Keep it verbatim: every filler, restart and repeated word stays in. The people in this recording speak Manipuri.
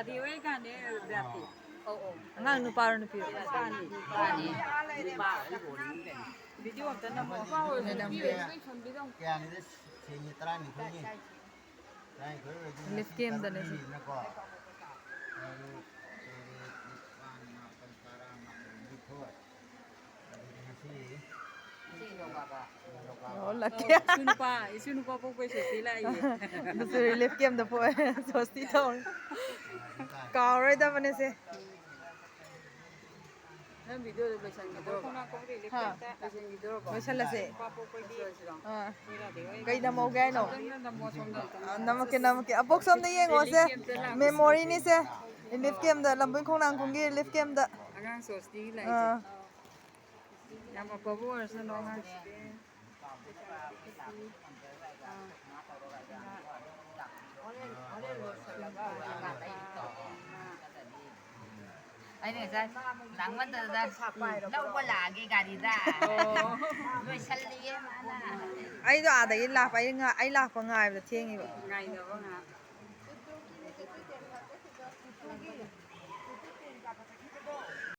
ꯗꯤ ꯑꯣꯏ ꯀꯥꯟꯗ ꯕ꯭ꯔꯥꯠꯇꯤ꯫ ꯑꯧ, ꯑꯧ꯫ ꯑꯉꯥꯡ ꯅꯨꯄꯥꯔꯣ ꯅꯨꯄꯤꯔꯣ? ꯅꯨꯄꯥꯅꯤ꯫ ꯅꯨꯄꯥꯅꯤ꯫ ꯅꯨꯄꯥ ꯑꯣꯏ ꯀꯣꯜꯂꯤꯅꯤ ꯀꯩꯅꯣ꯫ ꯚꯤꯗꯤꯑꯣ ꯑꯝꯇ ꯅꯝꯃꯣ꯫ ꯅꯨꯄꯥ ꯑꯣꯏꯔꯁꯨ ꯅꯨꯄꯤ ꯑꯣꯏꯔꯁꯨ ꯂꯣꯏ ꯁꯣꯟꯕꯤꯗꯧ꯫ ꯀꯌꯥꯅꯤꯗ ꯁꯦꯡꯉꯦ? ꯇꯔꯥꯅꯤꯊꯣꯏꯅꯤ꯫ ꯇꯔꯥꯅꯤꯊꯣꯏ ꯑꯣꯏꯔꯗꯤ ꯂꯤꯐ ꯀꯦꯝꯗꯅꯦ ꯁꯤ꯫ ꯇꯔꯨꯛꯅꯤꯅꯀꯣ꯫ ꯇꯔꯨꯛ, ꯇꯔꯦꯠ, ꯅꯤꯄꯥꯟ, ꯃꯥꯄꯟ, ꯇꯔꯥ, ꯃꯥꯄꯟ, ꯅꯤꯊꯣꯏ꯫ ꯑꯗꯨꯗꯤ ꯉꯁꯤ ꯑꯣ, ꯂꯛꯀꯤ꯫ ꯏꯁꯨ ꯅꯨꯄꯥ, ꯏꯁꯨ ꯅꯨꯄꯥ ꯄꯣꯛꯄꯩ ꯁꯣꯁꯇꯤ ꯂꯥꯛꯏꯌꯦ꯫ ꯑꯗꯨꯁꯨ ꯔꯤꯂꯤꯐ ꯀꯦꯝꯗ ꯄꯣꯛꯑꯦ꯫ ꯁꯣꯁꯇꯤ ꯇꯧꯔꯦ꯫ ꯀꯥꯎꯔꯣꯏꯗꯕꯅꯦ ꯁꯦ꯫ ꯅꯪ ꯚꯤꯗꯤꯑꯣꯗꯣ ꯂꯣꯏꯁꯟꯈꯤꯗꯣꯔꯕꯣ? ꯍꯥ꯫ ꯂꯣꯏꯁꯟꯈꯤꯗꯣꯔꯕꯣ? ꯂꯣꯏꯁꯜꯂꯁꯦ꯫ ꯅꯨꯄꯥ ꯄꯣꯛꯄꯒꯤ ꯑꯥ꯫ ꯂꯣꯏꯁꯜꯂꯁꯤꯔꯣ? ꯀꯩ ꯅꯝꯍꯧꯒꯦ ꯍꯥꯏꯅꯣ? ꯅꯪꯅ ꯅꯝꯃꯣ ꯁꯣꯝꯗ꯫ ꯑꯥ, ꯅꯝꯃꯛꯀꯦ, ꯅꯝꯃꯛꯀꯦ꯫ ꯑꯕꯣꯛ ꯁꯣꯝꯗ ꯌꯦꯡꯉꯣꯁꯦ꯫ ꯔꯤꯂꯤꯐ ꯀꯦꯝꯇ ꯂꯥꯛꯄꯁꯦ꯫ ꯃꯦꯃꯣꯔꯤꯅꯤꯁꯦ꯫ ꯔꯤꯂꯤꯐ ꯀꯦꯝꯗ, ꯂꯝꯕꯣꯏ ꯈꯣꯡꯅꯥꯡ ꯈꯣꯡꯒꯤ ꯔꯤꯂꯤꯐ ꯀꯦꯝꯗ꯫ ꯑꯉꯥꯡ ꯁꯣꯁꯇꯤꯒꯤ ꯂꯥꯛꯏꯁꯦ꯫ ꯑꯥ꯫ ꯌꯥꯝ ꯑꯐꯕ ꯑꯣꯏꯔꯁꯅꯨ ꯑꯉꯥꯡꯁꯦ꯫ ꯑꯩꯅ ꯉꯁꯥꯏ ꯂꯥꯡꯃꯟꯗꯗꯅ ꯂꯧꯕ ꯂꯥꯛꯑꯒꯦ ꯒꯥꯔꯤꯗ꯫ ꯑꯣ꯫ ꯂꯣꯏꯁꯜꯂꯤꯌꯦ ꯃꯥꯅ꯫ ꯑꯩꯗꯣ ꯑꯥꯗꯒꯤ ꯂꯥꯛꯄ, ꯑꯩ ꯉꯥ-, ꯑꯩ ꯂꯥꯛꯄ ꯉꯥꯏꯕꯗ ꯊꯦꯡꯉꯤꯕ꯫ ꯉꯥꯏꯅꯕ ꯉꯥꯏꯍꯥꯛ꯫